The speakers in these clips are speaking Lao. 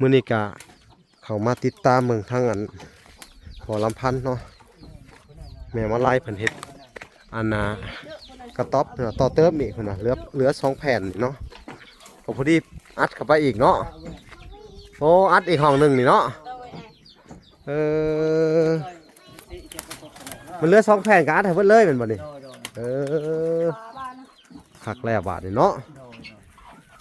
ມື້ນີ້ກະເຂົ້າມາຕິດຕາມເບິ່ງທາງອັນພໍ່ລຳພັນເນາະ ແມ່ມາໄລເພິ່ນເຮັດອັນນ່າກະຕັອບເນາະ ຕໍ່ເຕີມອີກພຸ້ນນະ ເຫຼືອ ເຫຼືອສອງແຜ່ນນີ້ເນາະ ກໍພໍດີອັດເຂົ້າໄປອີກເນາະ ໂອ້ ອັດອີກຫ້ອງໜຶ່ງນີ້ເນາະ ເອີ ມັນເຫຼືອສອງແຜ່ນກໍອັດໃຫ້ເບິດເລີຍແມ່ນບໍ່ນີ້? ໂດຍໆ ເອີ ຄັກແລ້ວບາດນີ້ເນາະ ໂດຍ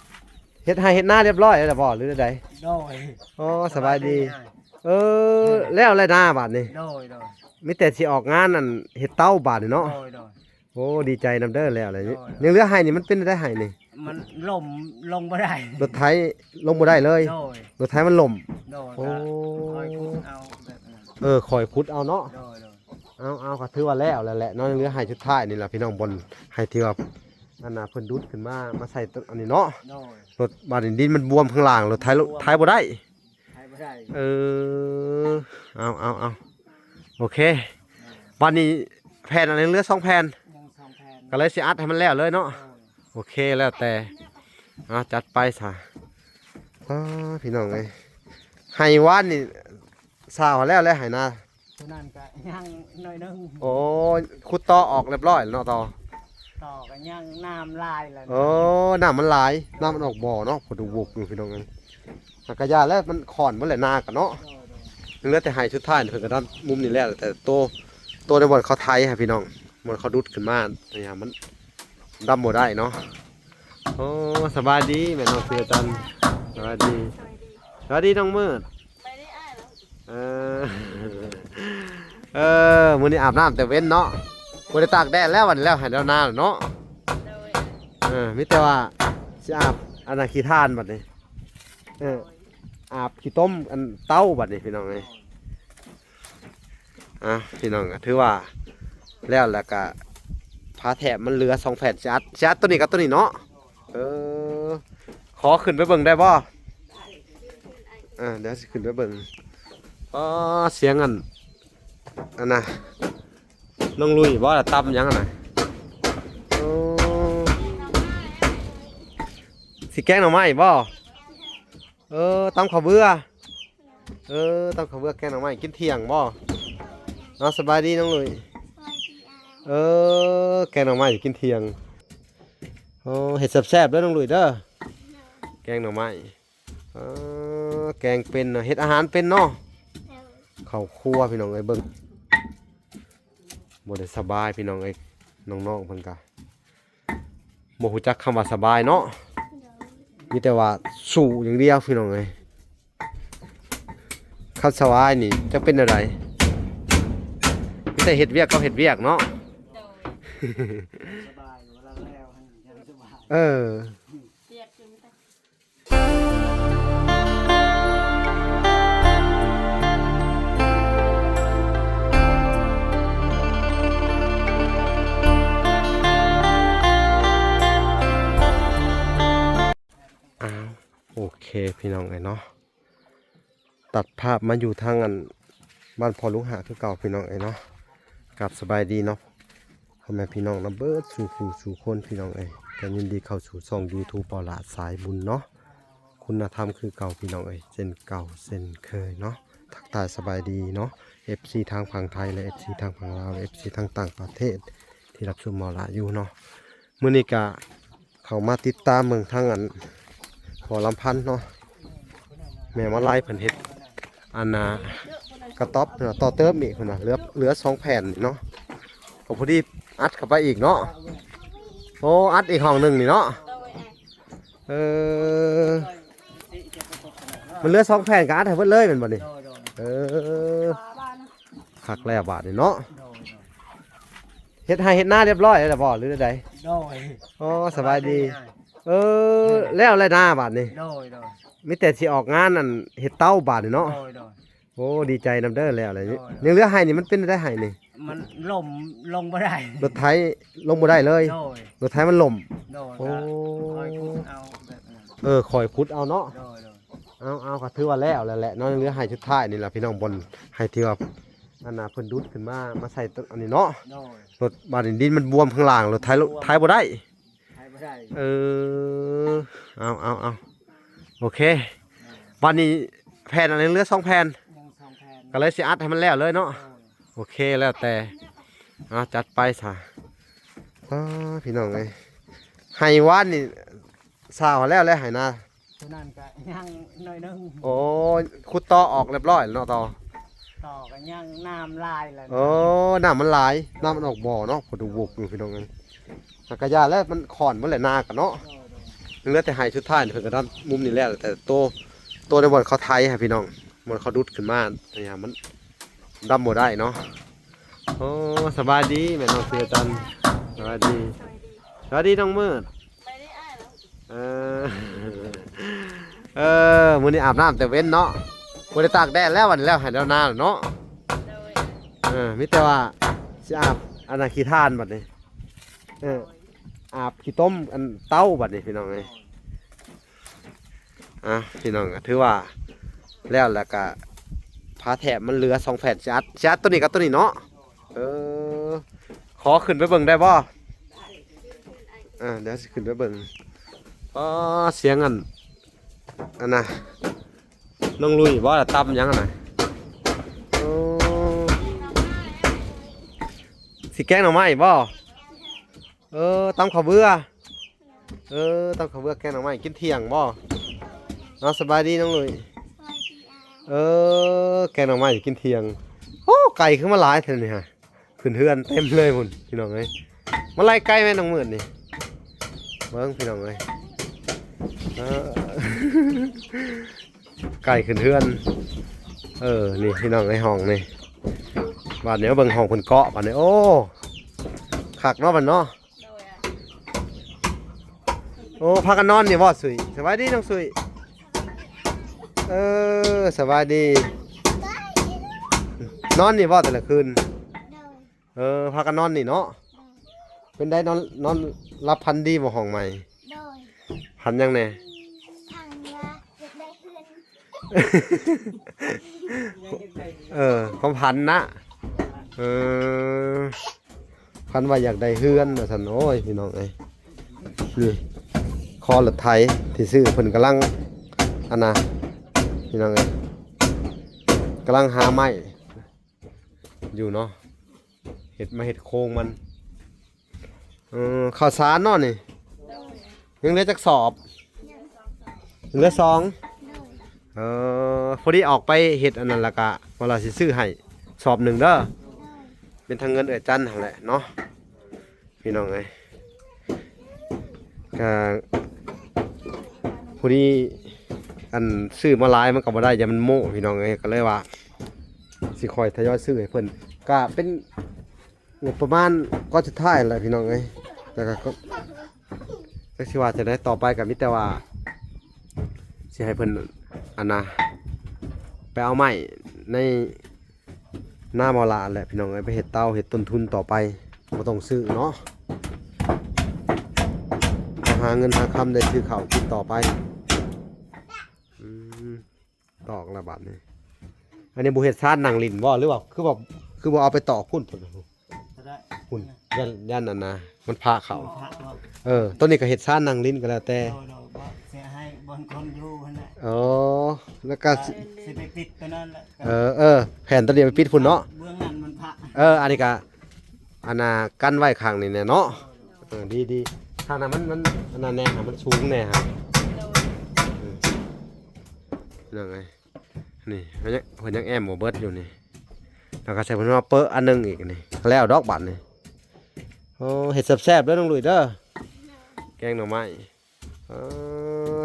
ໆ ເຮັດໄຮ່ເຮັດນາຮຽບຮ້ອຍແລ້ວບໍ່ ຫຼືໃດ? ໂດຍ ໂອ້ ສະບາຍດີ ສະບາຍດີ ເອີ ແລ້ວແລ້ວນາບາດນີ້ ໂດຍໆ ມີແຕ່ຊິອອກງານອັນເຮັດເຕົາບາດນີ້ເນາະ ໂດຍໆ ໂອ້ ດີໃຈນຳເດີ ແລ້ວແລ້ວ ໂດຍໆ ຍັງເຫຼືອໄຮ່ນີ້ ມັນເປັນໄດ້ໄຮ່ນີ້? ມັນລົ້ມລົງບໍ່ໄດ້ ລົດໄຖລົງບໍ່ໄດ້ເລີຍ ໂດຍ ລົດໄຖມັນລົ້ມ ໂດຍ ໂອ້ ກໍຄ່ອຍຂຸດເອົາແບບນັ້ນ ເອີ ຄ່ອຍຂຸດເອົາເນາະ ໂດຍໆ ເອົາ ເອົາ ກໍຖືວ່າແລ້ວແລ້ວແຫຼະເນາະ ຍັງເຫຼືອໄຮ່ສຸດທ້າຍນີ້ລະພີ່ນ້ອງ ບ່ອນໄຮ່ທີ່ວ່າອັນນ່າເພິ່ນດຸດຂຶ້ນມາ ມາໃສ່ອັນນີ້ເນາະ ໂດຍ ລົດບາດນີ້ດິນມັນບວມຂ້າງລ່າງ ລົດໄຖ ບວມ ໄຖບໍ່ໄດ້ ໄປບໍ່ໄດ້ ເອີ ເອົາ ເອົາ ເອົາ ໂອເຄ ບາດນີ້ແຜ່ນອັນນີ້ເຫຼືອສອງແຜ່ນ ຍັງສອງແຜ່ນ ກໍເລີຍຊິອັດໃຫ້ມັນແລ້ວເລີຍເນາະ ໂດຍ ໂອເຄ ແລ້ວແຕ່ ເອົາ ຈັດໄປຊະ ອ້າ ພີ່ນ້ອງເອີຍ ໄຮ່ວານນີ້ຊາວແລ້ວແຫຼະ ໄຮ່ນາ ຕົວນັ້ນກໍຍັງໜ້ອຍໜຶ່ງ ໂອ້ ຂຸດຕໍ່ອອກຮຽບຮ້ອຍແລ້ວເນາະ ຕໍ່ ຕໍ່ກໍຍັງ ນ້ຳຫຼາຍແລ້ວ ໂອ້ ນ້ຳມັນຫຼາຍ ນ້ຳມັນອອກບໍ່ເນາະ ໂພດະວົກຢູ່ ພີ່ນ້ອງເອີຍ ຫາກະຢ່າແລ້ວ ມັນຄ້ອນໝົດແຫຼະນາກະເນາະ ໂດຍໆ ຍັງເຫຼືອແຕ່ໄຮ່ສຸດທ້າຍ ເພິ່ນກໍດຳມຸມນີ້ແລ້ວ ແຕ່ໂຕ ໂຕໃນບ່ອນເຂົາໄຖໃຫ້ພີ່ນ້ອງ ບ່ອນເຂົາດຸດຂຶ້ນມາ ອັນນີ້ມັນດຳບໍ່ໄດ້ເນາະ ໂອ້ ສະບາຍດີແມ່ນ້ອງເສືອຈັນ ສະບາຍດີ ສະບາຍດີນ້ອງມືດ ເອີ ເອີ ມື້ນີ້ອາບນ້ຳແຕ່ເວັນເນາະ ບໍ່ໄດ້ຕາກແດດແລ້ວ ບັດນີ້ແລ້ວໄຮ່ແລ້ວນາແລ້ວເນາະ ໂດຍ ເອີ ມີແຕ່ວ່າຊິອາບອັນນັ້ນຂີ້ຖ່ານບັດນີ້ ເອີ ອາບຂີ້ຕົມອັນເຕົາບັດນີ້ ພີ່ນ້ອງເອີຍ ອ່າ ພີ່ນ້ອງ ກໍຖືວ່າແລ້ວ ແລ້ວກໍຝາແຖບມັນເຫຼືອສອງແຜ່ນ ຊິອັດ ຊິອັດຕົວນີ້ກັບຕົວນີ້ເນາະ ເອີ ຂໍຂຶ້ນໄປເບິ່ງໄດ້ບໍ່? ເອີ ດຽວຊິຂຶ້ນໄປເບິ່ງ ອໍ ສຽງອັນ ອັນນ່າ ນ້ອງລຸຍບໍ່ລະ ຕຳຫຍັງຫັ້ນນະ? ໂອ້ ຊິແກງໜໍ່ໄມ້ບໍ່? ເອີ ຕຳເຂົ້າເບືອ ເອີ ຕຳເຂົ້າເບືອແກງໜໍ່ໄມ້ກິນທ່ຽງບໍ່? ເອົາ ສະບາຍດີນ້ອງລຸຍ ເອີ ແກງໜໍ່ໄມ້ກິນທ່ຽງ ໂອ້ ເຮັດແຊບໆເດີນ້ອງລຸຍເດີ ແກງໜໍ່ໄມ້ ເອີ ແກງເປັນເນາະ ເຮັດອາຫານເປັນເນາະ ເຂົ້າຄົວ ພີ່ນ້ອງເອີຍ ເບິ່ງ ບໍ່ໄດ້ສະບາຍ ພີ່ນ້ອງເອີຍ ນ້ອງໆເພິ່ນກະບໍ່ຮູ້ຈັກຄຳວ່າສະບາຍເນາະ ມີແຕ່ວ່າສູ້ຢ່າງດຽວ ພີ່ນ້ອງເອີຍ ຄັນສະບາຍນີ້ຈັກເປັນແນວໃດ ມີແຕ່ເຮັດວຽກກັບເຮັດວຽກເນາະ ສະບາຍ ເວລາແລ້ວຫັ້ນຍັງສະບາຍ ເອີ ອ້າວ ໂອເຄ ພີ່ນ້ອງເອີຍເນາະ ຕັດພາບມາຢູ່ທາງອັນ ບ້ານພໍ່ລຸງຫາຄືເກົ່າ ພີ່ນ້ອງເອີຍເນາະ ກາບສະບາຍດີເນາະ ພໍ່ແມ່ພີ່ນ້ອງນຳເບິດສູ່ຜູ້ສູ່ຄົນ ພີ່ນ້ອງເອີຍ ກໍຍິນດີເຂົ້າສູ່ຊ່ອງຢູທູບ ເປົ່າຫຼ້າສາຍບຸນເນາະ ຄຸນນະທຳຄືເກົ່າ ພີ່ນ້ອງເອີຍ ເຊັ່ນເກົ່າເຊັ່ນເຄີຍເນາະ ທັກທາຍສະບາຍດີເນາະ ເອັຟຊີ ທາງຝັ່ງໄທ ແລະ ເອັຟຊີ ທາງຝັ່ງລາວ ເອັຟຊີ ທາງຕ່າງປະເທດ ທີ່ຮັບຊົມເອົາຫຼ້າຢູ່ເນາະ ມື້ນີ້ກະ ເຂົ້າມາຕິດຕາມເບິ່ງທາງອັນ ພໍ່ລຳພັນເນາະ ແມ່ມາໄລເພິ່ນເຮັດອັນນ່າກະຕັອບເນາະ ຕໍ່ເຕີມອີກພຸ້ນນະ ເຫຼືອ ເຫຼືອສອງແຜ່ນນີ້ເນາະ ກໍພໍດີອັດເຂົ້າໄປອີກເນາະ ໂອ້ ອັດອີກຫ້ອງໜຶ່ງນີ້ເນາະ ເອີ ມັນເຫຼືອສອງແຜ່ນກໍອັດໃຫ້ເບິດເລີຍແມ່ນບໍ່ນີ້? ໂດຍໆ ເອີ ຄັກແລ້ວບາດນີ້ເນາະ ໂດຍໆ ເຮັດໄຮ່ເຮັດນາຮຽບຮ້ອຍແລ້ວບໍ່ ຫຼືໃດ? ໂດຍ ອໍ ສະບາຍດີ ສະບາຍດີ ເອີ ແລ້ວແລ້ວນາບາດນີ້ ໂດຍໆ ມີແຕ່ຊິອອກງານອັນເຮັດເຕົາບາດນີ້ເນາະ ໂດຍໆ ໂອ້ ດີໃຈນຳເດີ ແລ້ວແລ້ວ ໂດຍໆ ຍັງເຫຼືອໄຮ່ນີ້ ມັນເປັນໄດ້ໄຮ່ນີ້? ມັນລົ້ມລົງບໍ່ໄດ້ ລົດໄຖລົງບໍ່ໄດ້ເລີຍ ໂດຍ ລົດໄຖມັນລົ້ມ ໂດຍ ໂອ້ ກໍຄ່ອຍຂຸດເອົາແບບນັ້ນ ເອີ ຄ່ອຍຂຸດເອົາເນາະ ໂດຍໆ ເອົາ ເອົາ ກໍຖືວ່າແລ້ວແລ້ວແຫຼະເນາະ ຍັງເຫຼືອໄຮ່ສຸດທ້າຍນີ້ລະພີ່ນ້ອງ ບ່ອນໄຮ່ທີ່ວ່າ ອັນນ່າ ເພິ່ນດຸດຂຶ້ນມາ ມາໃສ່ອັນນີ້ເນາະ ໂດຍ ລົດບາດນີ້ດິນມັນບວມຂ້າງລ່າງ ລົດໄຖ ບວມ ໄຖບໍ່ໄດ້ ໄຖບໍ່ໄດ້ ເອີ ເອົາ ເອົາ ເອົາ ໂອເຄ ໂດຍ ບາດນີ້ແຜ່ນອັນນີ້ເຫຼືອສອງແຜ່ນ ຍັງສອງແຜ່ນ ກໍເລີຍຊິອັດໃຫ້ມັນແລ້ວເລີຍເນາະ. ໂດຍ ໂອເຄ ແລ້ວແຕ່ ເອົາ ຈັດໄປຊະ. ອ້າ ພີ່ນ້ອງເອີຍ ໄຮ່ວານນີ້ຊາວແລ້ວແຫຼະ ໄຮ່ນາ ຕົວນັ້ນກໍຍັງໜ້ອຍໜຶ່ງ. ໂອ້ ຂຸດຕໍ່ອອກຮຽບຮ້ອຍແລ້ວເນາະ ຕໍ່ ຕໍ່ກໍຍັງ ນ້ຳຫຼາຍແລ້ວ. ໂອ້ ນ້ຳມັນຫຼາຍ ນ້ຳມັນອອກບໍ່ເນາະ ພໍດູບຸກຢູ່ ພີ່ນ້ອງເອີຍ. ຫາກະຢ່າແລ້ວ ມັນຄ້ອນໝົດແຫຼະນາກະເນາະ. ໂດຍ ໂດຍ ເຫຼືອແຕ່ໄຮ່ສຸດທ້າຍນີ້ ເພິ່ນກໍດຳມຸມນີ້ແລ້ວ ແຕ່ໂຕ ໂຕໃນບ່ອນເຂົາໄຖຫັ້ນ ພີ່ນ້ອງ ບ່ອນເຂົາດຸດຂຶ້ນມາ ອັນນີ້ມັນດຳບໍ່ໄດ້ເນາະ. ໂອ້ ສະບາຍດີແມ່ນ້ອງເສືອຈັນ ສະບາຍດີ ສະບາຍດີນ້ອງມືດ. ເອີ ເອີ ມື້ນີ້ອາບນ້ຳແຕ່ເວັນເນາະ ບໍ່ໄດ້ຕາກແດດແລ້ວ ວັນນີ້ແລ້ວ ໄຮ່ແລ້ວນາແລ້ວເນາະ. ໂດຍ ເອີ ມີແຕ່ວ່າຊິອາບອັນນັ້ນຂີ້ຖ່ານບັດນີ້ ເອີ ອາບຂີ້ຕົມອັນເຕົາບັດນີ້ ພີ່ນ້ອງເອີຍ. ອ່ະ ພີ່ນ້ອງ ກໍຖືວ່າແລ້ວ ແລ້ວກໍຝາແຖບມັນເຫຼືອສອງແຜ່ນ ຊິອັດ ຊິອັດຕົວນີ້ກັບຕົວນີ້ເນາະ. ເອີ ຂໍຂຶ້ນໄປເບິ່ງໄດ້ບໍ່? ອ່າ ດຽວຊິຂຶ້ນໄປເບິ່ງ. ອໍ ສຽງອັນ ອັນນ່າ ນ້ອງລຸຍບໍ່ລະ ຕຳຫຍັງຫັ້ນນະ? ໂອ້ ຊິແກງໜໍ່ໄມ້ບໍ່? ເອີ ຕຳເຂົ້າເບືອ. ເອີ ຕຳເຂົ້າເບືອແກງໜໍ່ໄມ້ກິນທ່ຽງບໍ່? ເອົາ ສະບາຍດີນ້ອງລຸຍ. ສະບາຍດີ. ເອີ ແກງໜໍ່ໄມ້ກິນທ່ຽງ. ໂອ້ ໄກ່ຄືມາຫຼາຍແທ້ນີ້ຮະ ຂຶ້ນເຮືອນເຕັມເລີຍພຸ້ນ ພີ່ນ້ອງເອີຍ. ມາໄລ່ໄກ່ແມ່ນ້ອງມືດນີ້ ເບິ່ງ ພີ່ນ້ອງເອີຍ. ເອີ ໄກ່ຂຶ້ນເຮືອນ. ເອີ ນີ້ ພີ່ນ້ອງເອີຍ ຫ້ອງນີ້ ບາດນີ້ເບິ່ງຫ້ອງເພິ່ນເກາະ ບາດນີ້ ໂອ້ ຄັກເນາະ ບາດເນາະ. ໂດຍ ໂອ້ ພາກັນນອນນີ້ບໍ່ ສຸຍ? ສະບາຍດີນ້ອງສຸຍ. ເອີ ສະບາຍດີ. ນອນນີ້ບໍ່ແຕ່ລະຄືນ? ໂດຍ ເອີ ພາກັນນອນນີ້ເນາະ. ໂດຍ ເປັນໃດ ນອນ ນອນຫຼັບຝັນດີບໍ່ ຫ້ອງໃໝ່? ໂດຍ ຝັນຫຍັງແດ່? ຝັນວ່າຢາກໄດ້ເຮືອນ. ເອີ ຄວາມຝັນນະ. ເອີ ຝັນວ່າຢາກໄດ້ເຮືອນວ່າຊັ້ນ. ໂອ້ຍ ພີ່ນ້ອງເອີຍ ນີ້ ຄໍລົດໄຖທີ່ຊື້ເພິ່ນກຳລັງ ອັນນ່າ ພີ່ນ້ອງເອີຍ ກຳລັງຫາໄມ້ຢູ່ເນາະ ເຮັດ ມາເຮັດໂຄງມັນ. ເອີ ເຂົ້າສານເນາະນີ້ ຍັງເຫຼືອຈັກສອບ? ຍັງເຫຼືອສອງ. ໂດຍ ເອີ ພໍດີອອກໄປເຮັດອັນນັ້ນ ແລ້ວກະວ່າລາວຊິຊື້ໃຫ້ສອບໜຶ່ງເດີ. ໂດຍ ເປັນທາງເງິນເອື້ອຍຈັນຫັ້ນແຫຼະເນາະ ພີ່ນ້ອງເອີຍ. ກະພໍດີອັນຊື້ມາຫຼາຍມັນກໍບໍ່ໄດ້ ຢ້ານມັນໂມ້ ພີ່ນ້ອງເອີຍ ກໍເລີຍວ່າຊິຄ່ອຍທະຍອຍຊື້ໃຫ້ເພິ່ນ ກະເປັນ ງົບປະມານກ້ອນສຸດທ້າຍແຫຼະ ພີ່ນ້ອງເອີຍ. ແລ້ວກໍ ກໍ ຈັກຊິວ່າຈັ່ງໃດຕໍ່ໄປ ກໍມີແຕ່ວ່າຊິໃຫ້ເພິ່ນ ອັນນ່າ ໄປເອົາໄມ້ໃນນາໝໍຫຼ້າແຫຼະ ພີ່ນ້ອງເອີຍ ໄປເຮັດເຕົາ ເຮັດຕົ້ນທຶນຕໍ່ໄປ ບໍ່ຕ້ອງຊື້ເນາະ ຫາເງິນຫາຄຳໄດ້ຊື້ເຂົ້າກິນຕໍ່ໄປ. ອືມ. ຕອກລະບາດນີ້ ອັນນີ້ບໍ່ເຮັດຊານນັ່ງຫຼິ້ນບໍ່ ຫຼືວ່າ ຄືວ່າ ຄືບໍ່ເອົາໄປຕອກພຸ້ນ ພຸ້ນ ກໍໄດ້ ພຸ້ນ ຢ້ານ ຢ້ານອັນນ່າ ມັນພະເຂົ້າ ມັນພະເຂົ້າ. ເອີ ໂຕນີ້ກໍເຮັດຊານນັ່ງຫຼິ້ນກໍແລ້ວແຕ່ ໂດຍ ໂດຍ ເພື່ອຊິໃຫ້ບ່ອນຄົນຢູ່ຫັ້ນແຫຼະ. ອໍ ແລ້ວກໍ ກໍຊິ ຊິໄປປິດຕົວນັ້ນແຫຼະ. ເອີ ເອີ ແຜ່ນຕົວນີ້ໄປປິດພຸ້ນເນາະ ເບື້ອງນັ້ນມັນພະ. ເອີ ອັນນີ້ກໍ ອັນນ່າ ກັນໄວ້ຂ້າງນີ້ແນ່ເນາະ. ເອີ ດີໆ ຂ້າງນັ້ນມັນ ມັນ ອັນນັ້ນແນ່ຫາ ມັນສູງແນ່ຫາ ໂດຍ ເອີ ເລື່ອງໄອ້ ນີ້ ເພິ່ນຍັງ ເພິ່ນຍັງແອ້ມບໍ່ເບິດຢູ່ນີ້ ແລ້ວກໍໃສ່ເພິ່ນມາເປິະອັນໜຶ່ງອີກນີ້ ແລ້ວດອກບາດນີ້. ໂອ້ ເຮັດແຊບໆເດີນ້ອງລຸຍເດີ ແກງໜໍ່ໄມ້. ເອີ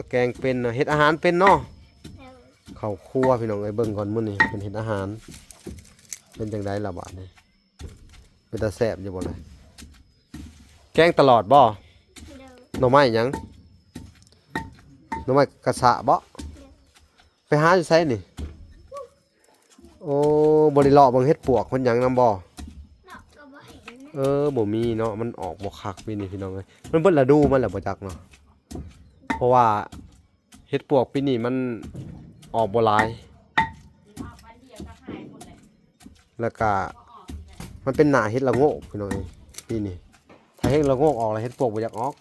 ແກງເປັນເນາະ ເຮັດອາຫານເປັນເນາະ. ໂດຍ ເຂົ້າຄົວ ພີ່ນ້ອງເອີຍ ເບິ່ງກ່ອນມື້ນີ້ເພິ່ນເຮັດອາຫານເປັນຈັ່ງໃດລະບາດນີ້. ເປັນຕາແຊບຢູ່ບໍ່ລະ? ແກງຕະຫຼອດບໍ່? ໂດຍ ໜໍ່ໄມ້ຫຍັງ? ໜໍ່ໄມ້ກະສະບໍ່? ໂດຍ ໄປຫາຢູ່ໃສນີ້? ໂອ້ ບໍ່ໄດ້ເລາະເບິ່ງເຫັດປວກເພິ່ນຫຍັງນຳບໍ່? ເລາະກໍບໍ່ເຫັນ. ເອີ ບໍ່ມີເນາະ ມັນອອກບໍ່ຄັກປີນີ້ ພີ່ນ້ອງເອີຍ ມັນເບິດລະດູມັນແລ້ວບໍ່ຈັກເນາະ ເພາະວ່າ ເຫັດປວກປີນີ້ມັນອອກບໍ່ຫຼາຍ ແລ້ວກະມັນເປັນໜ້າເຫັດລະໂງກ ພີ່ນ້ອງເອີຍ ປີນີ້ ຖ້າເຫັດລະໂງກອອກແລ້ວ ເຫັດປວກບໍ່ຢາກອອກ.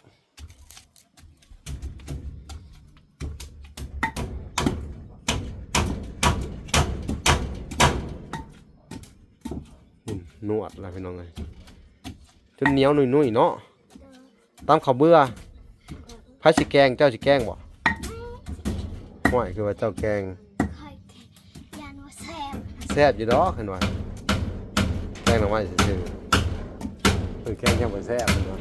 ນວດລະພີ່ນ້ອງເອີຍ ຈົນໜຽວໜຸ່ຍໆເນາະ. ຕຳເຂົ້າເບືອ ໃຜຊິແກງ? ເຈົ້າຊິແກງບໍ່? ຫ້ວຍ ຄືວ່າເຈົ້າແກງ ຂ້ອຍຢ້ານວ່າແຊບ ແຊບຢູ່ດອກ ເຫັນວ່າແກງໜໍ່ໄມ້ຊື່ໆ ເພິ່ນແກງຍັງບໍ່ແຊບເນາະ.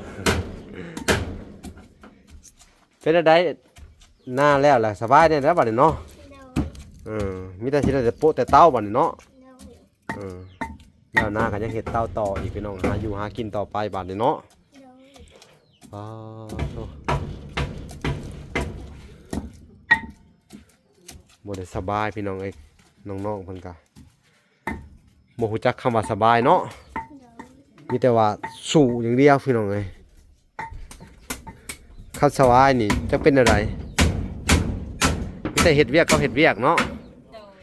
ເປັນຈັ່ງໃດ ນາແລ້ວລະສະບາຍແດ່ແລ້ວບັດນີ້ເນາະ. ໂດຍ ເອີ ມີແຕ່ຊິໄດ້ແຕ່ໂປະແຕ່ເຕົາບັດນີ້ເນາະ. ໂດຍ ເອີ ແລ້ວນາກໍຍັງເຮັດເຕົາຕໍ່ອີກ ພີ່ນ້ອງ ຫາຢູ່ຫາກິນຕໍ່ໄປບາດນີ້ເນາະ. ໂດຍ ອໍ ໂທ້ ບໍ່ໄດ້ສະບາຍ ພີ່ນ້ອງເອີຍ ນ້ອງໆເພິ່ນກະບໍ່ຮູ້ຈັກຄຳວ່າສະບາຍເນາະ. ໂດຍ ມີແຕ່ວ່າສູ້ຢ່າງດຽວ ພີ່ນ້ອງເອີຍ. ຄັນສະບາຍນີ້ຈັກເປັນແນວໃດ ມີແຕ່ເຮັດວຽກກັບເຮັດວຽກເນາະ. ໂດຍ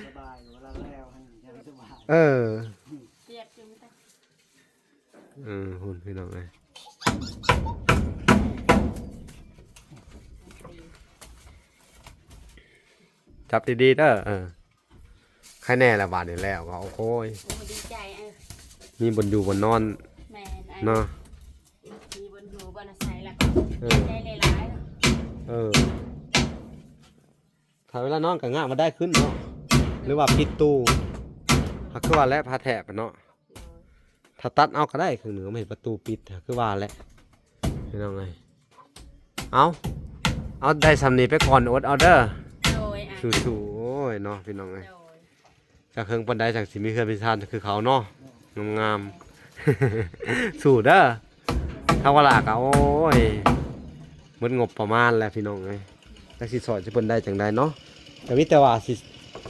ສະບາຍ ເວລາແລ້ວຫັ້ນຍັງສະບາຍ. ເອີ ວຽກຢູ່ ເອີ ພຸ້ນ ພີ່ນ້ອງເອີຍ ຈັບດີໆເດີ. ເອີ ໃຄແນ່ລະບາດນີ້ແລ້ວກໍ ໂອ້ຍ ໂອ້ ດີໃຈ ເອີ ມີບ່ອນຢູ່ບ່ອນນອນ. ແມ່ນ ເນາະ ມີບ່ອນຢູ່ບ່ອນອາໄສລະ ເອີ ດີໃຈຫຼາຍໆ. ເອີ ຖ້າເວລານອນກໍງາມມາໄດ້ຂຶ້ນເນາະ ຫຼືວ່າປິດຕູ້ ຫາກຄືວ່າແຫຼະ ຜ້າແຖບເນາະ. ໂດຍ ຖ້າຕັດເອົາກໍໄດ້ ເຄິ່ງໜຶ່ງ ມາເຮັດປະຕູປິດ ຄືວ່າແຫຼະ ພີ່ນ້ອງເອີຍ. ເອົາ ເອົາໄດ້ສ່ຳນີ້ໄປກ່ອນ ອົດເອົາເດີ. ໂດຍ ອ່ະ ສູ້ໆ ໂອ້ຍເນາະ ພີ່ນ້ອງເອີຍ. ໂດຍ ຈັກເຄິ່ງປານໃດຈັ່ງຊິມີເຮືອນມີຊານຄືເຂົາເນາະ ງາມໆ ສູ້ເດີ. ທາງວາລາກໍ ໂອ້ຍ ໝົດງົບປະມານແລ້ວ ພີ່ນ້ອງເອີຍ. ຈັກຊິຊ່ອຍຊິເພິ່ນໄດ້ຈັ່ງໃດເນາະ ກໍມີແຕ່ວ່າຊິ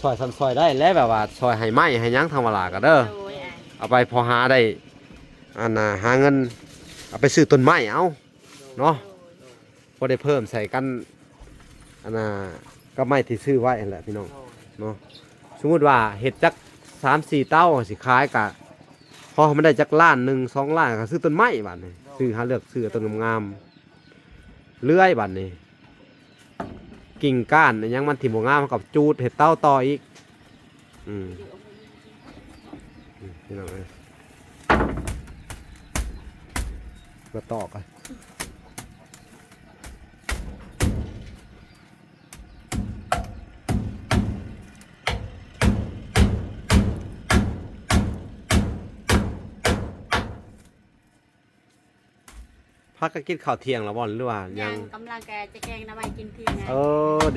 ຊ່ອຍສ່ຳຊ່ອຍໄດ້ແຫຼະ ແບບວ່າຊ່ອຍໃຫ້ໄມ້ໃຫ້ຫຍັງທາງວາລາກໍເດີ. ໂດຍ ອ່ະ ເອົາໄປພໍຫາໄດ້ ອັນນ່າ ຫາເງິນເອົາໄປຊື້ຕົ້ນໄມ້ເອົາເນາະ ໂດຍ ພໍໄດ້ເພີ່ມໃສ່ກັນ ອັນນ່າ ກັບໄມ້ທີ່ຊື້ໄວ້ຫັ້ນແຫຼະ ພີ່ນ້ອງເນາະ. ສົມມຸດວ່າເຮັດຈັກສາມສີ່ເຕົາ ຊິຂາຍກະ ພໍໃຫ້ມັນໄດ້ຈັກລ້ານໜຶ່ງສອງລ້ານ ກໍຊື້ຕົ້ນໄມ້ບາດນີ້ ໂດຍ ຊື້ ຫາເລືອກຊື້ເອົາຕົ້ນງາມໆ ເລື່ອຍບາດນີ້ ກິ່ງກ້ານອີ່ຫຍັງມັນທີ່ບໍ່ງາມ ເຮົາກໍຈູດເຮັດເຕົາຕໍ່ອີກ. ອືມ ອືມ ພີ່ນ້ອງເອີຍ ມາຕອກ ພາກັນກິນເຂົ້າທ່ຽງແລ້ວບໍ່ ຫຼືວ່າຍັງ? ຍັງ ກຳລັງກະຈະແກງໜໍ່ໄມ້ກິນທ່ຽງ. ເອີ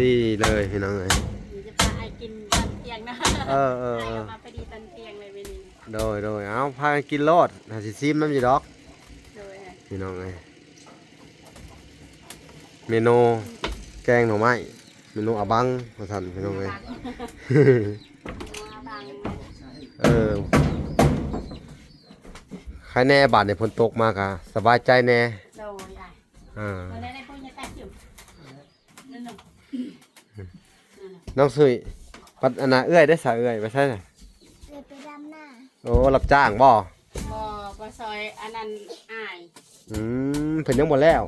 ດີເລີຍພີ່ນ້ອງເອີຍ ດຽວຈະພາອ້າຍກິນຕອນທ່ຽງເນາະ. ເອີໆໆ ອ້າຍກໍມາພໍດີຕອນທ່ຽງເລີຍມື້ນີ້. ໂດຍໆ ເອົາ ພາກັນກິນໂລດ ຫາຊິຊີມນຳຢູ່ດອກ. ໂດຍ ພີ່ນ້ອງເອີຍ ເມນູແກງໜໍ່ໄມ້ ເມນູອາບັງວ່າຊັ້ນ ພີ່ນ້ອງເອີຍ. ອາບັງ ເອີ ໃຄແນ່ ບາດນີ້ຝົນຕົກມາກະສະບາຍໃຈແນ່. ໂດຍ ອ່າ ອ່າ ຕອນແລກໄດ້ປຸ້ນຍາແຕກຢູ່ນັ້ນ. ນ້ອງສຸຍ ບັດອັນນ່າ ເອື້ອຍໄດ້ສາ ເອື້ອຍໄປໃສນະ? ເອື້ອຍໄປດຳນາ. ໂອ້ ຮັບຈ້າງບໍ່? ບໍ່ ບໍ່ ຊ່ອຍອັນນັ້ນອ້າຍ. ອືມ ເພິ່ນຍັງບໍ່ແລ້ວ?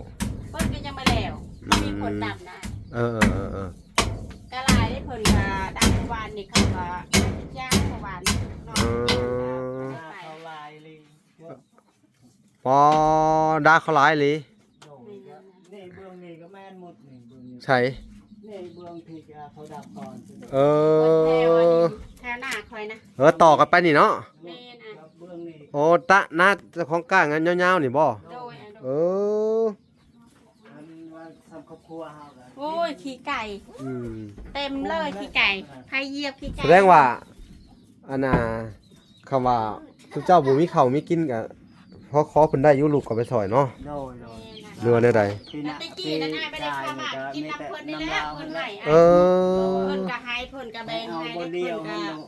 ເພິ່ນກໍຍັງບໍ່ແລ້ວ ອືມ ບໍ່ມີຄົນດຳນະ. ເອີໆ ກະຫຼາຍເດ້ ເພິ່ນກະດຳເມື່ອວານນີ້ ເຂົາກໍຢ້າງເມື່ອວານນີ້ເນາະ. ເອີ ເຂົາຫຼາຍອີ່ຫຼີ. ປໍ ດາເຂົາຫຼາຍອີ່ຫຼີ. ໂດຍ ນີ້ເບື້ອງນີ້ກໍແມ່ນໝົດນີ້ ເບື້ອງນີ້. ໃສ? ນີ້ເບື້ອງທີ່ເຂົາດຳກ່ອນ. ເອີ ແຖວອັນນີ້ ແຖວໜ້າຂ້ອຍນະ. ເອີ ຕໍ່ກັນໄປນີ້ເນາະ. ແມ່ນ ອ່ະ ກັບເບື້ອງນີ້. ໂອ້ ຕະໜ້າເຈົ້າຂອງກ້າງຍາວໆນີ້ບໍ່? ໂດຍ ອ່ະ ໂດຍ. ເອີ ອັນວ່າສ່ຳຄອບຄົວເຮົາກໍ ໂອ້ຍ ຂີ້ໄກ່ ອືມ ເຕັມເລີຍ ຂີ້ໄກ່ ໃຜຢຽບຂີ້ໄກ່. ສະແດງວ່າ ອັນນ່າ ຄຳວ່າ ຊຸມເຈົ້າບໍ່ມີເຂົ້າມີກິນກໍ ພໍຂໍເພິ່ນໄດ້ຢູ່ ລູກກໍໄປຊ່ອຍເນາະ. ໂດຍ ໂດຍ. ຫຼືວ່າແນວໃດ? ແຕ່ກີ້ນັ້ນອ້າຍບໍ່ໄດ້ເຂົ້າມາກິນນຳເພິ່ນນີ້ແຫຼະ ເພິ່ນໃຫ້. ເອີ ເພິ່ນກໍໃຫ້ ເພິ່ນກໍແບ່ງໃຫ້ ເພິ່ນກໍ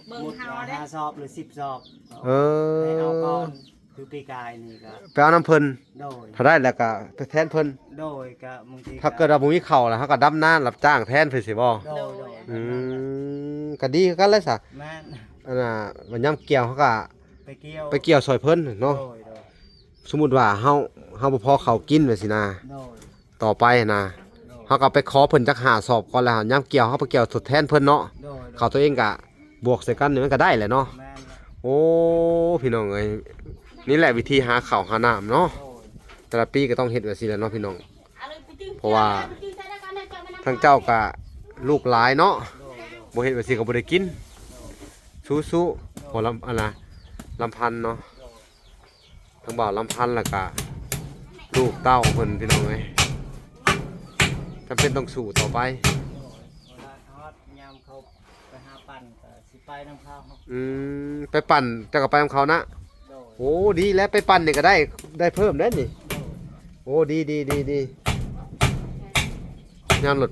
ເບິ່ງເຮົາເດ້ ຫ້າຊອບຫຼືສິບຊອບ. ເອີ ໃຫ້ເອົາກ່ອນ ຄືປີກາຍນີ້ກໍໄປເອົານຳເພິ່ນ. ໂດຍ. ຖ້າໄດ້ແລ້ວກໍໄປແທນເພິ່ນ. ໂດຍ. ກໍບາງທີ ຖ້າເກີດວ່າບໍ່ມີເຂົ້າແລ້ວ ເຮົາກໍດຳນາຮັບຈ້າງແທນເພິ່ນຊີ້ບໍ່? ໂດຍ ໂດຍ. ອືມ ກໍດີຄືກັນແຫຼະຊະ. ແມ່ນ. ອັນນ່າ ຍາມກ່ຽວເຮົາກໍໄປກ່ຽວ ໄປກ່ຽວຊ່ອຍເພິ່ນເນາະ. ໂດຍ ໂດຍ. ສົມມຸດວ່າເຮົາ ເຮົາບໍ່ພໍເຂົ້າກິນວ່າຊີ້ນະ. ໂດຍ. ຕໍ່ໄປນະ ໂດຍ ເຮົາກໍໄປຂໍເພິ່ນຈັກຫ້າຊອບກ່ອນ ແລ້ວຍາມກ່ຽວເຮົາໄປກ່ຽວທົດແທນເພິ່ນເນາະ. ໂດຍ ໂດຍ. ເຂົ້າຕົວເອງກະບວກໃສ່ກັນນີ້ມັນກໍໄດ້ແຫຼະເນາະ. ແມ່ນແຫຼະ. ໂອ້ ພີ່ນ້ອງເອີຍ ນີ້ແຫຼະວິທີຫາເຂົ້າຫານ້ຳເນາະ. ແຕ່ລະປີກໍຕ້ອງເຮັດແບບຊີ້ແຫຼະເນາະພີ່ນ້ອງ ເພາະວ່າທາງເຈົ້າກະລູກຫຼາຍເນາະ ບໍ່ເຮັດແບບຊີ້ກໍບໍ່ໄດ້ກິນ. ສູ້ໆ ບໍ່ລຳ ອັນນະ ລຳພັນເນາະ ທັງບ່າວລຳພັນ ແລ້ວກະລູກເຕົ້າເພິ່ນ ພີ່ນ້ອງເອີຍ ຈຳເປັນຕ້ອງສູ້ຕໍ່ໄປ. ໂດຍ ເວລາຮອດຍາມເຂົາໄປຫາປັ່ນກໍຊິໄປນຳເຂົາ. ອືມ ໄປປັ່ນ ເຈົ້າກໍໄປນຳເຂົານະ? ໂດຍ ໂອ້ ດີແລ້ວ ໄປປັ່ນນີ້ກໍໄດ້ ໄດ້ເພີ່ມເດ້ນີ້. ໂດຍ ໂອ້ ດີໆໆໆ ຍາມລົດ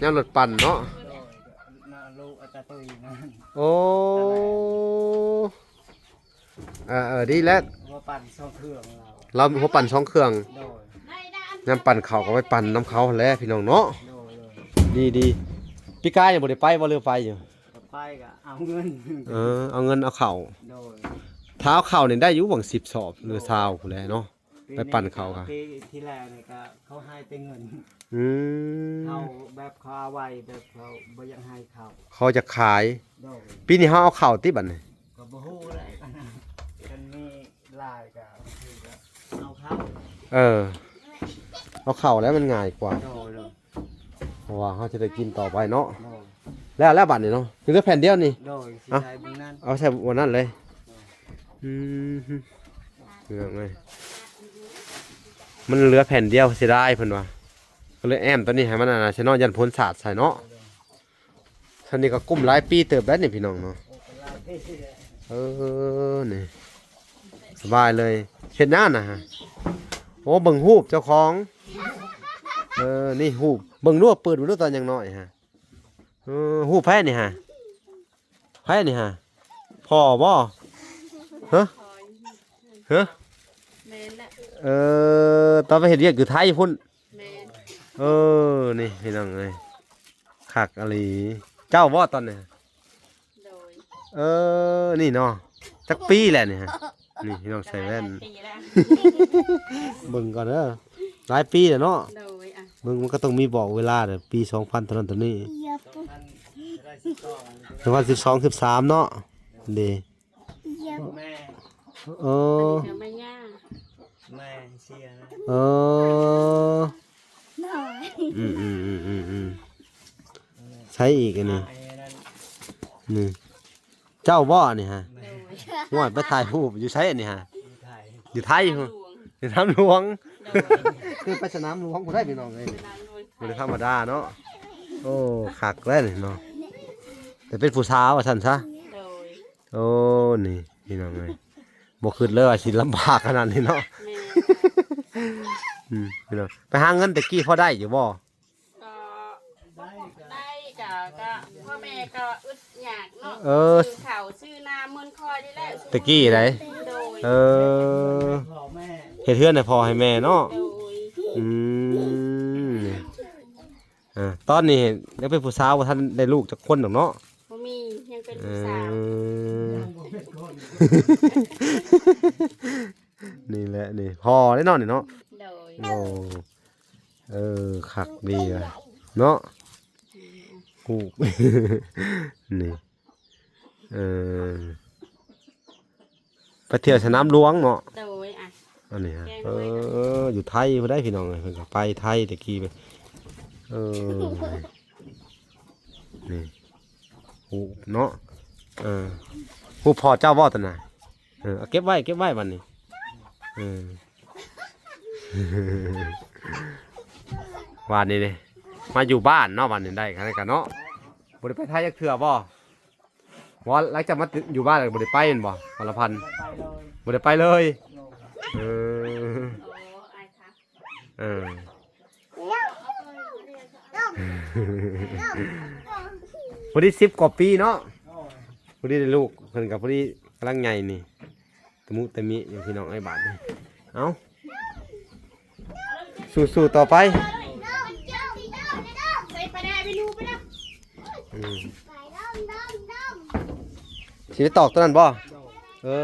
ຍາມລົດປັ່ນເນາະ. ໂດຍ ນະ ລູກອາຕາຕຸ້ຍນັ້ນ. ໂອ້ ເອີໆ ດີແລ້ວ ຫົວປັ່ນສອງເຄື່ອງລາວ ລາວຫົວປັ່ນສອງເຄື່ອງ. ໂດຍ ຍາມປັ່ນເຂົ້າກໍໄປປັ່ນນຳເຂົາຫັ້ນແຫຼະ ພີ່ນ້ອງເນາະ. ໂດຍໆ ດີໆ ປີກາຍຍັງບໍ່ໄດ້ໄປບໍ່ ຫຼືໄປຢູ່? ກໍໄປກໍເອົາເງິນ ເອີ ເອົາເງິນເອົາເຂົ້າ. ໂດຍ ຖ້າເອົາເຂົ້ານີ້ໄດ້ຢູ່ຫວ່າງສິບສອບ ຫຼືຊາວພຸ້ນແຫຼະເນາະ. ໄປປັ່ນເຂົ້າກະ ປີທີ່ແລ້ວນີ້ກະເຂົາໃຫ້ແຕ່ເງິນ. ອືມ ເຂົາແບບເຂົາເອົາໄວ້ ແບບເຂົາບໍ່ຢາກໃຫ້ເຂົ້າ ເຂົາຈະຂາຍ. ໂດຍ ປີນີ້ເຮົາເອົາເຂົ້າຕິບັດນີ້? ກໍບໍ່ຮູ້ແຫຼະ ຄັນມີຫຼາຍກະບາງທີກະເອົາເຂົ້າ. ເອີ ເອົາເຂົ້າແລ້ວມັນງ່າຍກວ່າ. ໂດຍໆ ເພາະວ່າເຮົາຈະໄດ້ກິນຕໍ່ໄປເນາະ. ໂດຍ ແລ້ວ ແລ້ວບັດນີ້ເນາະ ຍັງເຫຼືອແຜ່ນດຽວນີ້. ໂດຍ ຊິໃສ່ບນນັ້ນ ເອົາໃສ່ບນນັ້ນເລີຍ. ໂດຍ ອືມ ເຫຼືອໄວ້ ມັນເຫຼືອແຜ່ນດຽວ ເສຍດາຍເພິ່ນວ່າ ກໍເລີຍແອ້ມຕົວນີ້ໃຫ້ມັນ ອັນນະ ໃສ່ເນາະ ຢ້ານຝົນສາດໃສ່ເນາະ. ໂດຍ ຊັ້ນນີ້ກໍກຸ້ມຫຼາຍປີເຕີບໄດ້ນີ້ ພີ່ນ້ອງເນາະ. ເອີ ນີ້ ສະບາຍເລີຍ ເຮັດຫຍັງນະ? ໂອ້ ເບິ່ງຮູບເຈົ້າຂອງ. ເອີ ນີ້ຮູບ ເບິ່ງດູ ເປີດເບິ່ງດູ ຕອນຍັງນ້ອຍຫັ້ນ. ເອີ ຮູບໃຜນີ້ຫະ? ໃຜນີ້ຫະ? ພໍ່ບໍ່? ຮະ? ຮະ? ແມ່ນແຫຼະ. ເອີ ຕອນໄປເຮັດວຽກຢູ່ໄທພຸ້ນ. ແມ່ນ. ເອີ ນີ້ພີ່ນ້ອງເອີຍ ຄັກອີ່ຫຼີ. ເຈົ້າບໍ່ຕອນນີ້? ໂດຍ. ເອີ ນີ້ເນາະ ຈັກປີແລ້ວນີ້ຮະ? ນີ້ພີ່ນ້ອງໃສ່ແວ່ນ ຫຼາຍປີແລ້ວ ເບິ່ງກ່ອນເດີ ຫຼາຍປີແລ້ວເນາະ. ໂດຍ ອ່ະ ເບິ່ງມັນກໍຕ້ອງມີບອກເວລາເດີ ປີສອງພັນເທົ່ານັ້ນເທົ່ານີ້ ສອງພັນສິບສອງ ສິບສາມເນາະ ເດ້ ແມ່ ເອີ ແມ່ຍ່າ ແມ່ເສຍນະ ເອີ ອືມໆໆໆ ໃສອີກອັນນີ້ ນີ້ ເຈົ້າບໍ່ອັນນີ້ຫະ? ໂດຍ ໂອ້ຍ ໄປຖ່າຍຮູບຢູ່ໃສອັນນີ້ຫະ? ຢູ່ໄທ ຢູ່ໄທພຸ້ນ ຢູ່ຖ້ຳຫຼວງ ໂດຍ ຄືໄປສະໜາມຫຼວງພຸ້ນໄດ໋ພີ່ນ້ອງເອີຍ ສະໜາມຫຼວງ ບໍ່ໄດ້ທຳມະດາເນາະ. ໂອ້ ຄັກແລ້ວນີ້ເນາະ ແຕ່ເປັນຜູ້ສາວວ່າຊັ້ນຊະ. ໂດຍ. ໂອ້ ນີ້ພີ່ນ້ອງເອີຍ ບໍ່ຄິດເລີຍວ່າຊິລຳບາກຂະໜາດນີ້ເນາະ. ແມ່ນ ອືມ ພີ່ນ້ອງ ໄປຫາເງິນແຕ່ກີ້ພໍໄດ້ຢູ່ບໍ່? ກໍໄດ້ ກໍ ກໍພໍ່ແມ່ກໍອຶດຍາກເນາະ. ເອີ ຊື້ເຂົ້າຊື້ນ້ຳເງິນຄອຍນີ້ແຫຼະ ແຕ່ກີ້ໃດ໋. ໂດຍ. ເອີ ເຮັດເຮືອນໃຫ້ພໍ່ໃຫ້ແມ່ເນາະ. ໂດຍ. ອືມ ອ່າ ຕອນນີ້ຍັງເປັນຜູ້ສາວ ບໍ່ທັນໄດ້ລູກຈັກຄົນດອກເນາະ. ບໍ່ມີ ຍັງເປັນຜູ້ສາວ. ເອີ ນີ້ແຫຼະນີ້ ພໍໄດ້ເນາະນີ້ເນາະ. ໂດຍ. ໂອ້ ເອີ ຄັກດີວ່າເນາະ ອືມ ຮູບ ນີ້ ເອີ ໄປທ່ຽວສະໜາມຫຼວງເນາະ. ໂດຍ ອ່ະ ອັນນີ້ຮະ ແກງ ເອີ ຢູ່ໄທພຸ້ນໃດ໋ພີ່ນ້ອງເອີຍ ເພິ່ນກໍໄປໄທແຕ່ກີ້. ເອີ ນີ້ ຮູບເນາະ ເອີ ຮູບພໍ່ເຈົ້າບໍ່ຕົນນະ? ເອີ ເອົາເກັບໄວ້ ເກັບໄວ້ບັດນີ້. ເອີ ບາດນີ້ເດ້ ມາຢູ່ບ້ານເນາະ ບາດນີ້ໄດ້ກັນເນາະ. ບໍ່ໄດ້ໄປໄທຈັກເທື່ອບໍ່? ບໍ່ ຫຼັງຈາກມາຢູ່ບ້ານແລ້ວບໍ່ໄດ້ໄປແມ່ນບໍ່ ວໍລະພັນ? ບໍ່ໄດ້ໄປເລີຍ. ເອີ ເອີ ພໍດີສິບກວ່າປີເນາະ ພໍດີໄດ້ລູກ ເພິ່ນກໍພໍດີກຳລັງໃຫຍ່ນີ້. ຕະມຸຕະມິຢູ່ພີ່ນ້ອງເອີຍບາດນີ້. ເອົ້າ ສູ້ໆຕໍ່ໄປ. ອືມ ຊິໄປຕອກຕົວນັ້ນບໍ່? ເອີ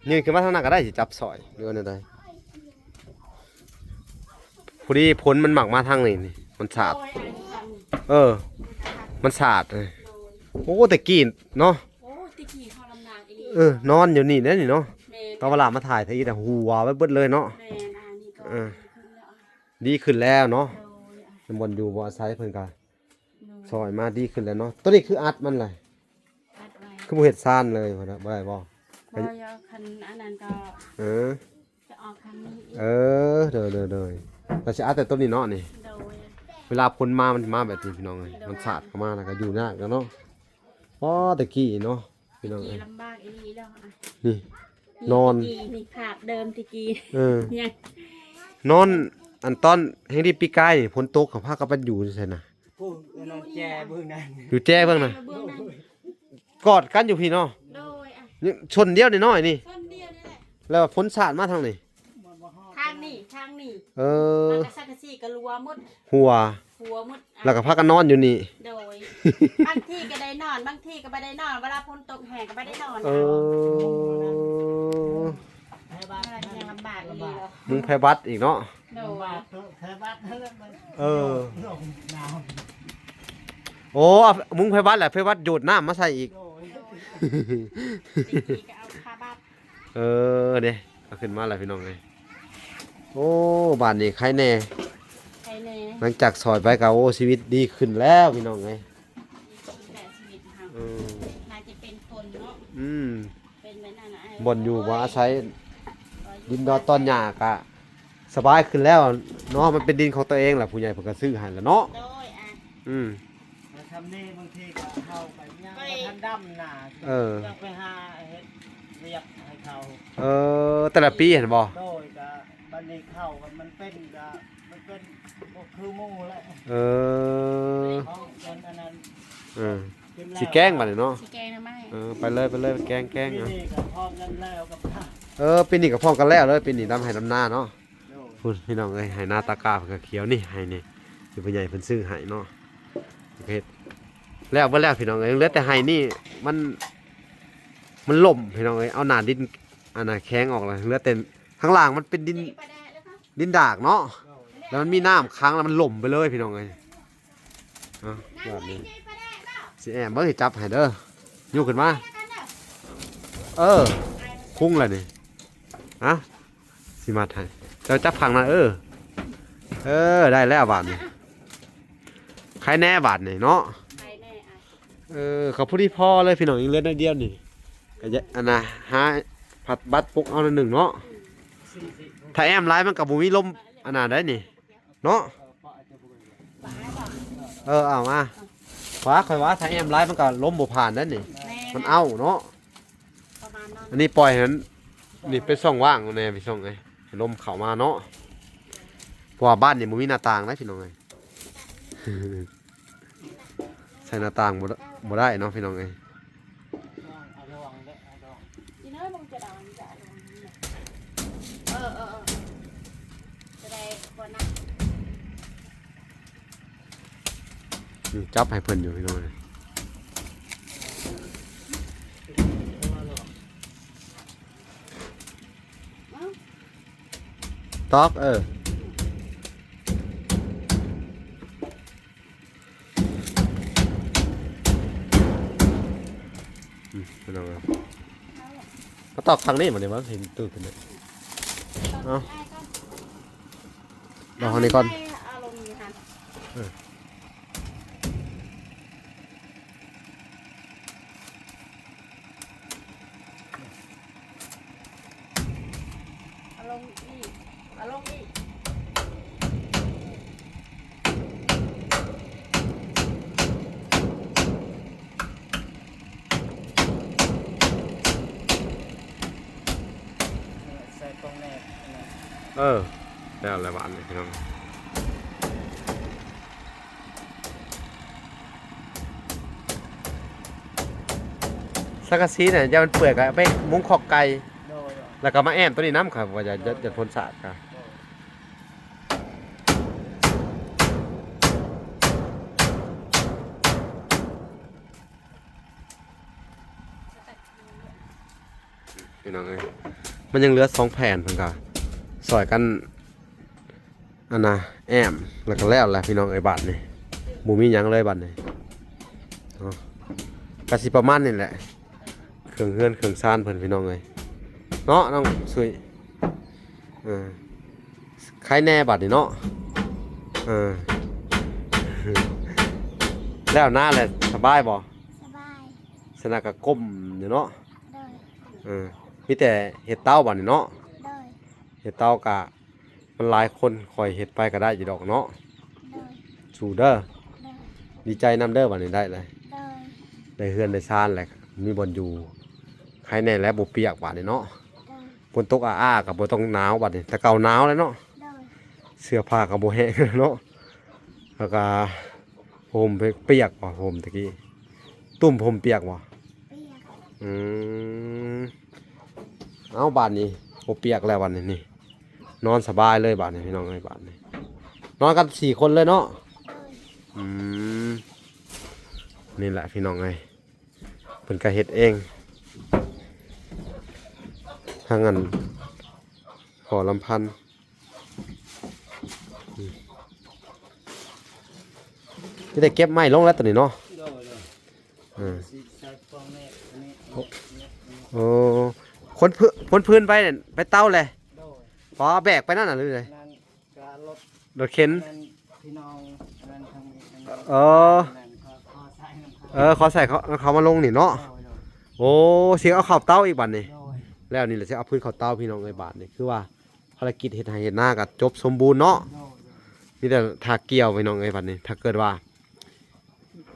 ຍື່ນຂຶ້ນມາທາງນັ້ນກໍໄດ້ ຊິຈັບຊ່ອຍ ຫຼືວ່າແນວໃດ? ພໍດີຝົນມັນມັກມາທາງນີ້ນີ້ ມັນສາດ. ເອີ ມັນສາດ. ໂອ້ ແຕ່ກີ້ເນາະ. ໂອ້ ແຕ່ກີ້ເຮົາລຳນາງ ເອີ ນອນຢູ່ນີ້ແຫຼະນີ້ເນາະ. ແມ່ນ ຕອນເວລາມາຖ່າຍທະອີດຫັ້ວໄປເບິດເລີຍເນາະ. ແມ່ນ ອັນນີ້ກໍ ເອີ ດີຂຶ້ນແລ້ວ ດີຂຶ້ນແລ້ວເນາະ. ໂດຍ ອ່ະ ມັນບ່ອນຢູ່ບໍ່ອາໄສເພິ່ນກໍ ໂດຍ ຊ່ອຍມາດີຂຶ້ນແລ້ວເນາະ. ໂຕນີ້ຄືອັດມັນລະ ອັດໄວ້ ຄືບໍ່ເຮັດຊານເລີຍ ບໍ່ໄດ້ບໍ່? ບໍ່ ຄັນອັນນັ້ນກໍ ເອີ ຈະອອກທາງນີ້ອີກ. ເອີ ໂດຍໆໆ ກໍຊິອັດແຕ່ໂຕນີ້ເນາະນີ້. ໂດຍ ເວລາຝົນມາມັນຊິມາແບບນີ້ພີ່ນ້ອງເອີຍ. ໂດຍ ມັນສາດເຂົ້າມາແລ້ວກໍຢູ່ຍາກແລ້ວເນາະ. ອໍ ແຕ່ກີ້ເນາະ ພີ່ນ້ອງເອີຍ ແຕ່ກີ້ລຳບາກອີ່ຫຼີແລ້ວ. ນີ້ ນີ້ ນອນ ແຕ່ກີ້ນີ້ ພາບເດີມແຕ່ກີ້. ເອີ ຍັງ ນອນ ອັນຕອນແຮງດີປີກາຍນີ້ ຝົນຕົກ ເຂົາພາກັນໄປຢູ່ໃສນະ? ຜູ້ອັນນັ້ນແຈເບິ່ງນັ້ນ ຢູ່ແຈເບິ່ງນະ ເບື້ອງນັ້ນ ກອດກັນຢູ່ພີ້ເນາະ. ໂດຍ ອ່ະ ນີ້ຊົນດຽວນ້ອຍໆນີ້ ຊົນດຽວນີ້ແຫຼະ. ແລ້ວຝົນສາດມາທາງນີ້ ທາງນີ້ ທາງນີ້. ເອີ ແລ້ວກໍສັງກະສີກໍຮົ່ວໝົດ ຮົ່ວ ຮົ່ວໝົດ. ແລ້ວກໍພາກັນນອນຢູ່ນີ້. ໂດຍ ບາງທີກໍໄດ້ນອນ ບາງທີກໍບໍ່ໄດ້ນອນ ເວລາຝົນຕົກແຮງກໍບໍ່ໄດ້ນອນ. ເອີ ເອີ ຍັງລຳບາກອີ່ຫຼີເນາະ ມຸງໄພບັດອີກເນາະ. ໂດຍ ແພບັດນັ້ນແຫຼະມັນ ເອີ ໂອ້ ມຸງໄພບັດແຫຼະ ໄພບັດໂຍດນ້ຳມາໃສ່ອີກ. ໂດຍ ແຕ່ກີ້ກໍເອົາຄາບັດ. ເອີ ເດ້ ເອົາຂຶ້ນມາແລ້ວພີ່ນ້ອງເອີຍ. ໂອ້ ບາດນີ້ໄຄແດ່ ໄຄແດ່ ຫຼັງຈາກຊ່ອຍໄປກໍ ໂອ້ ຊີວິດດີຂຶ້ນແລ້ວພີ່ນ້ອງເອີຍ. ດີຂຶ້ນແລ້ວຊີວິດເຮົາ ເອີ ໜ້າຈະເປັນຄົນເນາະ. ອືມ ເປັນແບບນັ້ນນະ ບ່ອນຢູ່ ໂອ້ຍ ບ່ອນອາໄສ ບໍ່ຢູ່ ດິນດອນຕອນຫຍ້າກະສະບາຍຂຶ້ນແລ້ວເນາະ. ມັນເປັນດິນຂອງຕົວເອງລະ ຜູ້ໃຫຍ່ເພິ່ນກໍຊື້ໃຫ້ລະເນາະ. ໂດຍ ອ່ະ ອືມ ມາທຳນີ້ບາງທີກໍເຮົາໄປຍັງ ໄປ ບໍ່ທັນດຳນາ ເອີ ຍັງໄປຫາເຮັດວຽກໃຫ້ເຂົາ. ເອີ ແຕ່ລະປີຫັ້ນບໍ່? ໂດຍ ກໍບັດນີ້ເຂົ້າກໍມັນເປັນ ກໍມັນເປັນບໍ່ຄືໝູ່ແລ້ວ. ເອີ ຂອງມັນອັນນັ້ນ ເອີ ກິນແລ້ວ ຊິແກງບັດນີ້ເນາະ ຊິແກງໜໍ່ໄມ້. ເອີ ໄປເລີຍ ໄປເລີຍ ແກງ ແກງ. ປີນີ້ກໍພ້ອມກັນແລ້ວກັບ ເອີ ປີນີ້ກໍພ້ອມກັນແລ້ວເລີຍ ປີນີ້ດຳໄຮ່ດຳນາເນາະ. ໂດຍ ພຸ້ນ ພີ່ນ້ອງເອີຍ ໄຮ່ນາຕາກ້າເພິ່ນກໍຂຽວນີ້ ໄຮ່ນີ້ ທີ່ຜູ້ໃຫຍ່ເພິ່ນຊື້ໃຫ້ເນາະ. ເຮັດແລ້ວເບິດແລ້ວພີ່ນ້ອງເອີຍ ເຫຼືອແຕ່ໄຮ່ນີ້ ມັນ ມັນລົ້ມພີ່ນ້ອງເອີຍ. ເອົາໜ້າດິນອັນນ່າແຂງອອກແລ້ວ ເຫຼືອແຕ່ຂ້າງລ່າງມັນເປັນດິນ ດິນດາກເນາະ ແລ້ວມັນມີນ້ຳຂັງ ແລ້ວມັນລົ້ມໄປເລີຍພີ່ນ້ອງເອີຍ. ເອົາ ແບບນີ້ ຊິແອ້ມເບິ່ງ ຊິຈັບໃຫ້ເດີ ຍົກຂຶ້ນມາ. ເອີ ຄຸງແລ້ວນີ້ ຮະ ຊິມັດໃຫ້ ເຈົ້າຈັບຂ້າງນັ້ນ. ເອີ ເອີ ໄດ້ແລ້ວບາດນີ້ ໄຄແດ່ບາດນີ້ເນາະ. ໄຄແດ່ ອ່ະ ເອີ ກໍພໍດີພໍເລີຍພີ່ນ້ອງ ຍັງເຫຼືອໜ້ອຍດຽວນີ້ ກໍຢາກ ອັນນ່າ ຫາພັດບັດປຸກເອົາໜ້ອຍໜຶ່ງເນາະ. ອືມ ຖ້າແອ້ມຫຼາຍມັນກໍບໍ່ມີລົມ ອັນນ່າ ໄດ້ນີ້ເນາະ. ເອີ ເອົາມາ ວ່າຂ້ອຍວ່າຖ້າແອ້ມຫຼາຍມັນກໍລົມບໍ່ຜ່ານໄດ້ນີ້ ແມ່ນ ມັນເອົາເນາະ. ປະມານນັ້ນ ອັນນີ້ປ່ອຍໃຫ້ມັນ ນີ້ເປັນຊ່ອງວ່າງແດ່ພີ່ນ້ອງເອີຍ ໃຫ້ລົມເຂົ້າມາເນາະ. ເພາະວ່າບ້ານນີ້ບໍ່ມີໜ້າຕ່າງເດ້ພີ່ນ້ອງເອີຍ ໃສ່ໜ້າຕ່າງບໍ່ ບໍ່ໄດ້ເນາະພີ່ນ້ອງເອີຍ. ເອີ ເອີ ເອີ ຈະໄດ້ບໍ່ໜັກ. ນີ້ຈັບໃຫ້ເພິ່ນຢູ່ພີ່ນ້ອງ. ຕອກ ເອີ ອືມ ພີ່ນ້ອງເອີຍ ມາຕອກທາງນີ້ ມານີ້ ມາເຫັນຕູ້ຂຶ້ນນີ້. ເອົາ ລອງທາງນີ້ກ່ອນ. ເອົາລົງນີ້ຫັ້ນ ເອີ. ເອົາລົງອີກ ເອົາລົງອີກ. ໃສ່ກົງແນບ ເອີ ແລ້ວແຫຼະບາດນີ້ພີ່ນ້ອງ. ສັງກະສີນະ ຢ່າມັນເປື່ອຍ ກໍເອົາໄປມຸງຄອກໄກ່ ໂດຍ ແລ້ວກໍມາແອ້ມຕົວນີ້ນຳ ຂ້ອຍວ່າຢ່າ ຢ່າ ຢ່າຝົນສາດ ໂດຍ ພີ່ນ້ອງເອີຍ ມັນຍັງເຫຼືອສອງແຜ່ນ ເພິ່ນກໍຊ່ອຍກັນ ອັນນ່າ ແອ້ມ ແລ້ວກໍແລ້ວແຫຼະພີ່ນ້ອງເອີຍ. ບາດນີ້ບໍ່ມີຫຍັງເລີຍບາດນີ້ເນາະ ກໍຊິປະມານນີ້ແຫຼະ. ເຂ ເຄື່ອງເຮືອນເຄື່ອງຊານເພິ່ນພີ່ນ້ອງເອີຍ ເນາະນ້ອງສຸ້ຍ. ເອີ ໄຄແນ່ບາດນີ້ເນາະ. ເອີ ແລ້ວນາແລ້ວສະບາຍບໍ່? ສະບາຍ. ສະນະກະກົ້ມຢູ່ເນາະ. ໂດຍ. ເອີ ມີແຕ່ເຮັດເຕົາບາດນີ້ເນາະ. ໂດຍ. ເຮັດເຕົາກະ ມັນຫຼາຍຄົນ ຂ້ອຍເຮັດໄປກະໄດ້ຢູ່ດອກເນາະ. ໂດຍ. ສູ້ເດີ. ໂດຍ. ດີໃຈນຳເດີ ບາດນີ້ໄດ້ແລ້ວ. ໂດຍ. ໄດ້ເຮືອນໄດ້ຊານແລ້ວ ມີບ່ອນຢູ່ ໄຄແນ່ແລ້ວ ບໍ່ປຽກບາດນີ້ເນາະ. ໂດຍ. ຝົນຕົກອາໆກະບໍ່ຕ້ອງໜາວບາດນີ້ ແຕ່ເກົ່າໜາວແລ້ວເນາະ. ໂດຍ. ເສື້ອຜ້າກະບໍ່ແຫ້ງເນາະ. ແລ້ວກະຜ້າຫົ່ມປຽກບໍ່? ຜ້າຫົ່ມຕະກີ້ ຕຸ້ມຜ້າຫົ່ມປຽກບໍ່? ປຽກ. ອືມ ເອົາບາດນີ້ບໍ່ປຽກແລ້ວບາດນີ້ ນີ້ ນອນສະບາຍເລີຍບາດນີ້ພີ່ນ້ອງເອີຍ. ບາດນີ້ນອນກັນສີ່ຄົນເລີຍເນາະ. ໂດຍ. ອືມ ນີ້ແຫຼະພີ່ນ້ອງເອີຍ ເພິ່ນກະເຮັດເອງ ທາງອັນພໍ່ລຳພັນ ອືມ ຊິໄດ້ເກັບໄມ້ລົງແລ້ວໂຕນີ້ເນາະ. ໂດຍ ໂດຍ. ເອີ ຊິໃສ່ພວກແມ່ນ ອັນນີ້ ໂອ້ ອັນນີ້ ໂອ້ ຂົນພື້ນ ຂົນພື້ນໄປນັ້ນ ໄປເຕົາແຫຼະ. ໂດຍ. ບໍ່ແບກໄປນັ້ນນະ ຫຼືໃດ? ນັ້ນກະລົດ ລົດເຂັນ ນັ້ນພີ່ນ້ອງ ອັນນັ້ນທາງນີ້ ເອີ ນັ້ນ ຂໍ ຂໍໃສ່ນຳເຂົາ ເອີ ຂໍໃສ່ເຂົາ ເຂົາມາລົງນີ້ເນາະ. ໂດຍ ໂດຍ. ໂອ້ ຊິເອົາເຂົ້າເຕົາອີກບາດນີ້. ໂດຍ. ແລ້ວນີ້ແຫຼະ ຊິເອົາພື້ນເຂົ້າເຕົາພີ່ນ້ອງເອີຍ. ບາດນີ້ຄືວ່າ ພາລະກິດເຮັດໄຮ່ເຮັດນາກະຈົບສົມບູນເນາະ. ໂດຍ ໂດຍ. ມີແຕ່ຖ້າກ່ຽວພີ່ນ້ອງເອີຍ. ບາດນີ້ຖ້າເກີດວ່າ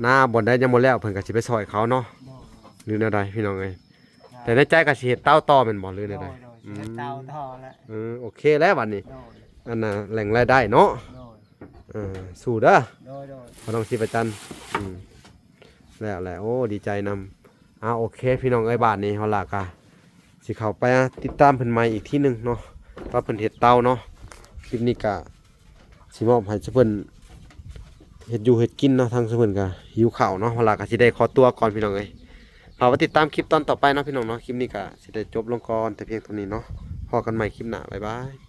ນາບ່ອນໃດຍັງບໍ່ແລ້ວ ເພິ່ນກະຊິໄປຊ່ອຍເຂົາເນາະ. ໂດຍ ໂດຍ. ຫຼືແນວໃດພີ່ນ້ອງເອີຍ? ໂດຍ. ແຕ່ໃນໃຈກະຊິເຮັດເຕົາຕໍ່ແມ່ນບໍ່ ຫຼືແນວໃດ? ໂດຍ ໂດຍ. ອືມ ຊິເຮັດເຕົາຕໍ່ແຫຼະ. ເອີ ໂອເຄແລ້ວບາດນີ້. ໂດຍ. ອັນນ່າ ແຫຼ່ງລາຍໄດ້ເນາະ. ໂດຍ. ເອີ ສູ້ເດີ. ໂດຍ ໂດຍ. ພໍ່ນ້ອງຊີພະຈັນ. ອືມ ແລ້ວແຫຼະ ໂອ້ ດີໃຈນຳ. ອ່າ ໂອເຄພີ່ນ້ອງເອີຍ ບາດນີ້ເຮົາລະກະຊິເຂົ້າໄປຕິດຕາມເພິ່ນໃໝ່ອີກທີໜຶ່ງເນາະ ວ່າເພິ່ນເຮັດເຕົາເນາະ. ຄລິບນີ້ກະຊິມອບໃຫ້ເພິ່ນເຮັດຢູ່ເຮັດກິນເນາະ. ທາງເພິ່ນກະຫິວເຂົ້າເນາະ. ເຮົາລະກະຊິໄດ້ຂໍຕົວກ່ອນພີ່ນ້ອງເອີຍ. ເຮົາໄປຕິດຕາມຄລິບຕອນຕໍ່ໄປເນາະພີ່ນ້ອງເນາະ. ຄລິບນີ້ກະຊິໄດ້ຈົບລົງກ່ອນແຕ່ພຽງເທົ່ານີ້ເນາະ. ພໍ້ກັນໃໝ່ຄລິບໜ້າ ບາຍບາຍ.